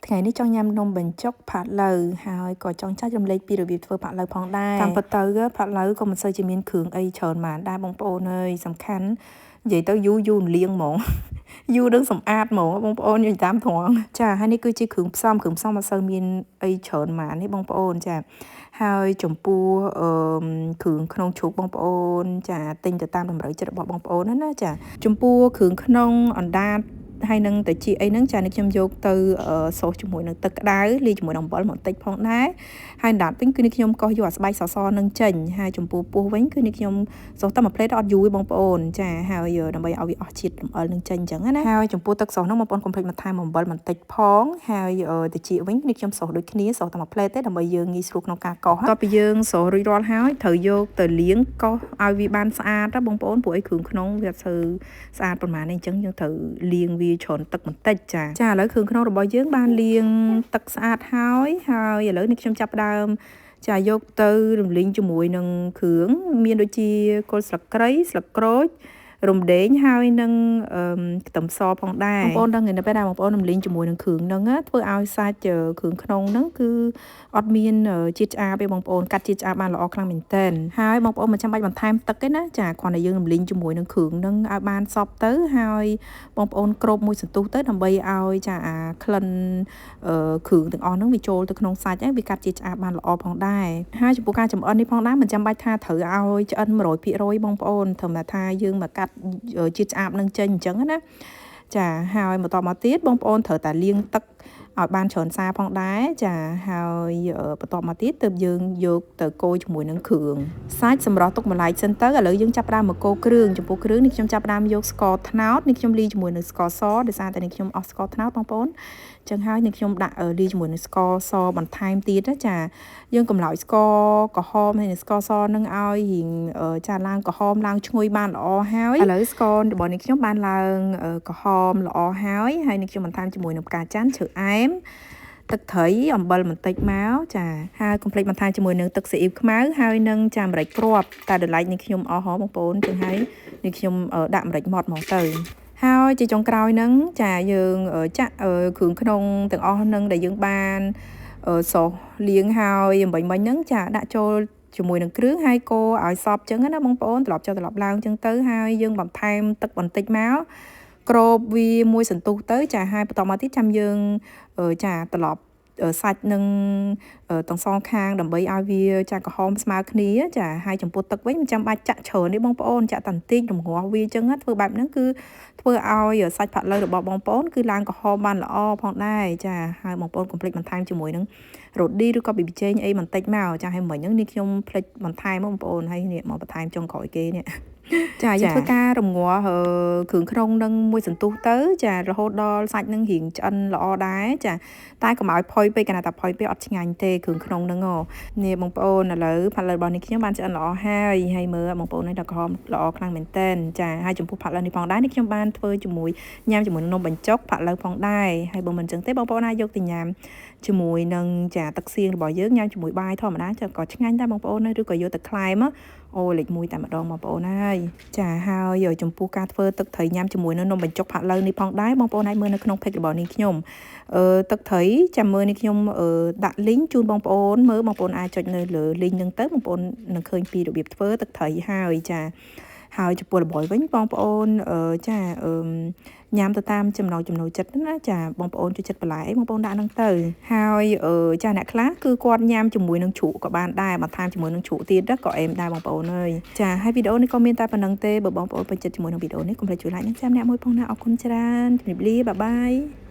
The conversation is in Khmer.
ថ្ងៃនេះចង់ញ៉ាំនំបញ្ចុកផាត់ឡូវហើយក៏ចង់ចែករំលែកពីរបៀបធ្វើផាត់ឡូវផងដែរតាមពិតទៅផាត់ឡូវក៏មិនសូវជាមានគ្រឿងអីច្រើនហ្មងដែរបងប្អូនអើយសំខាន់និយាយទៅយូរយូរលៀងហ្មងយូរនឹងសម្អាតហ្មងបងប្អូននិយាយតាមត្រង់ចាហើយនេះគឺជាគ្រឿងផ្សំគ្រឿងផ្សំអត់សូវមានអីច្រើនហ្មងនេះបងប្អូនចាហើយចំពោះអឺគ្រឿងក្នុងជ្រូកបងប្អូនចាទិញទៅតាមតម្រូវចិត្តរបស់បងប្អូនណាចាចំពោះគ្រឿងក្នុងអណ្ដាតហើយនឹងតិចអីហ្នឹងចានេះខ្ញុំយកទៅសូសជាមួយនឹងទឹកក្តៅលាយជាមួយនឹងអំបិលបន្តិចផងដែរហើយអណ្ដាតវិញគឺនេះខ្ញុំកោសយកអាស្បែកសសនឹងចេញហើយចំពោះពោះវិញគឺនេះខ្ញុំសូសតែមួយផ្លេតអត់យូរទេបងប្អូនចាហើយដើម្បីឲ្យវាអស់ជាតិរំអិលនឹងចេញអញ្ចឹងណាហើយចំពោះទឹកសូសហ្នឹងបងប្អូនកុំភ្លេចបន្ថែមអំបិលបន្តិចផងហើយតិចវិញនេះខ្ញុំសូសដូចគ្នាសូសតែមួយផ្លេតទេដើម្បីយើងងាយស្រួលក្នុងការកោសតទៅពីយើងសូសរួចរាល់ហើយត្រូវយកទៅលាងកោសឲ្យវាបានស្អាតណាបងប្អូនព្រោះអីគ្រឿងក្នុងវាអត់សូវស្អាតប៉ុន្មានទេអញ្ចឹងយើងត្រូវលាងវាច្រើនទឹកបន្តិចចាចាឥឡូវគ្រឿងក្នុងរបស់យើងបានលាងទឹកស្អាតហើយហើយឥឡូវនេះខ្ញុំចាប់ផ្ដើមចាយកទៅរំលីងជាមួយនឹងគ្រឿងមានដូចជាគល់ស្លឹកគ្រៃស្លឹកក្រូចរំដេងហើយនឹងខ្ទឹមសផងដែរបងប្អូនដឹងនៅពេលដែលបងប្អូនរំលីងជាមួយនឹងគ្រឿងហ្នឹងធ្វើឲ្យសាច់គ្រឿងក្នុងហ្នឹងគឺអត់មានជាតិឆ្អាបទេបងប្អូនកាត់ជាតិឆ្អាបបានល្អខ្លាំងមែនទែនហើយបងប្អូនមិនចាំបាច់បន្ថែមទឹកទេណាចាគ្រាន់តែយើងរំលីងជាមួយនឹងគ្រឿងហ្នឹងឲ្យបានសព្វទៅហើយបងប្អូនគ្របមួយសន្ទុះទៅដើម្បីឲ្យចាអាក្លិនគ្រឿងទាំងអស់ហ្នឹងវាចូលទៅក្នុងសាច់ហ្នឹងវាកាត់ជាតិឆ្អាបបានល្អផងដែរហើយចំពោះការចម្អិននេះផងដែរមិនចាំបាច់ថាត្រូវឲ្យឆ្អិន100%បងប្អូនត្រឹមតែថាយើងមកកាត់ជាតិឆ្អាបនឹងចេញអញ្ចឹងណាចាហើយបន្តមកទៀតបងប្អូនត្រូវតែលាងទឹកឲ្យបានច្រើនសារផងដែរចាហើយបន្តមកទៀតទើបយើងយកទៅកូរជាមួយនឹងគ្រឿងសាច់សម្រស់ទុកម្លាយសិនទៅឥឡូវយើងចាប់ផ្ដើមមកកូរគ្រឿងចំពោះគ្រឿងនេះខ្ញុំចាប់ផ្ដើមយកស្ករត្នោតនេះខ្ញុំលីជាមួយនឹងស្ករសដោយសារតែនេះខ្ញុំអស់ស្ករត្នោតបងប្អូនចឹងហើយនេះខ្ញុំដាក់លីជាមួយនឹងស្ករសបន្ថែមទៀតណាចាយើងកម្លោចស្ករក្រហមហើយនឹងស្ករសនឹងឲ្យរៀងចាឡើងក្រហមឡើងឈ្ងុយបានល្អហើយឥឡូវស្កររបស់នេះខ្ញុំបានឡើងក្រហមល្អហើយហើយនេះខ្ញុំបន្ថែមជាមួយនឹងផ្កាច័ន្ទឈើអែមទឹកត្រីអំបិលបន្តិចមកចាហើយកុំភ្លេចបន្ថែមជាមួយនឹងទឹកស៊ីអ៊ីវខ្មៅហើយនឹងចាម្រេចគ្រាប់តែដល់ឡែកនេះខ្ញុំអស់ហបងប្អូនចឹងហើយនេះខ្ញុំដាក់ម្រេចម៉ដ្ឋហ្មងទៅហើយជាចុងក្រោយហ្នឹងចាយើងចាក់គ្រឿងក្នុងទាំងអស់ហ្នឹងដែលយើងបានសូសលាងហើយអំបញ្ញមិញហ្នឹងចាដាក់ចូលជាមួយនឹងគ្រឿងហើយកូរឲ្យសព្វចឹងណាបងប្អូនត្រឡប់ចុះត្រឡប់ឡើងចឹងទៅហើយយើងបន្ថែមទឹកបន្តិចមកគ្របវាមួយសន្ទុះទៅចាហើយបន្តមកទៀតចាំយើងចាត្រឡប់សាច់នឹងទាំងសងខាងដើម្បីឲ្យវាចាក្រហមស្មើគ្នាចាហើយចំពោះទឹកវិញមិនចាំបាច់ចាក់ច្រើនទេបងប្អូនចាក់តែបន្តិចរងាស់វាចឹងធ្វើបែបហ្នឹងគឺធ្វើឲ្យសាច់ផាត់ឡូវរបស់បងប្អូនគឺឡើងក្រហមបានល្អផងដែរចាហើយបងប្អូនកុំភ្លេចបន្ថែមជាមួយនឹងរ៉ូឌីឬក៏ប៊ីប៊ីចេងអីបន្តិចមកចាហើយមិញហ្នឹងនេះខ្ញុំភ្លេចបន្ថែមបងប្អូនហើយនេះមកបន្ថែមចុងក្រោយគេនេះចាយើងធ្វើការរងាស់គ្រឿងក្នុងនឹងមួយសន្ទុះទៅចារហូតដល់សាច់នឹងរៀងឆ្អិនល្អដែរចាតែកុំឲ្យផុយពេកកាលណាតែផុយពេកអត់ឆ្ងាញ់ទេគ្រឿងក្នុងហ្នឹងនេះបងប្អូនឥឡូវផាត់ឡូវរបស់នេះខ្ញុំបានឆ្អិនល្អហើយហើយមើលបងប្អូននេះដល់ក្រហមល្អខ្លាំងមែនទែនចាហើយចំពោះផាត់ឡូវនេះផងដែរនេះខ្ញុំបានធ្វើជាមួយញ៉ាំជាមួយនំបញ្ចុកផាត់ឡូវផងដែរហើយបើមិនចឹងទេបងប្អូនអាចយកទៅញ៉ាំជាមួយនឹងចាទឹកសៀងរបស់យើងញ៉ាំជាមួយបាយធម្មតាចាក៏ឆ្ងាញ់ដែរបងប្អូនឬក៏យកទៅក្លែមអូលេខ1តែម្ដងបងប្អូនហើយចាហើយចំពោះការធ្វើទឹកត្រីញ៉ាំជាមួយនឹងនំបញ្ចុកផាក់ឡូវនេះផងដែរបងប្អូនអាចមើលនៅក្នុង page របស់នេះខ្ញុំទឹកត្រីចាំមើលនេះខ្ញុំដាក់ link ជូនបងប្អូនមើលបងប្អូនអាចចុចនៅលើ link ហ្នឹងទៅបងប្អូននឹងឃើញពីរបៀបធ្វើទឹកត្រីហើយចាហើយចំពោះល្បាយវិញបងប្អូនចាញ៉ាំទៅតាមចំណង់ចំណូលចិត្តណាចាបងប្អូនចូលចិត្តបន្លែអីបងប្អូនដាក់ហ្នឹងទៅហើយចាអ្នកខ្លះគឺគាត់ញ៉ាំជាមួយនឹងជ្រក់ក៏បានដែរបន្ថែមជាមួយនឹងជ្រក់ទៀតក៏អេមដែរបងប្អូនអើយចាហើយវីដេអូនេះក៏មានតែប៉ុណ្្នឹងទេបើបងប្អូនពេញចិត្តជាមួយនឹងវីដេអូនេះកុំភ្លេចជួយ like និងចាំអ្នកមួយផងណាអរគុណច្រើនជម្រាបលាបាយបាយ។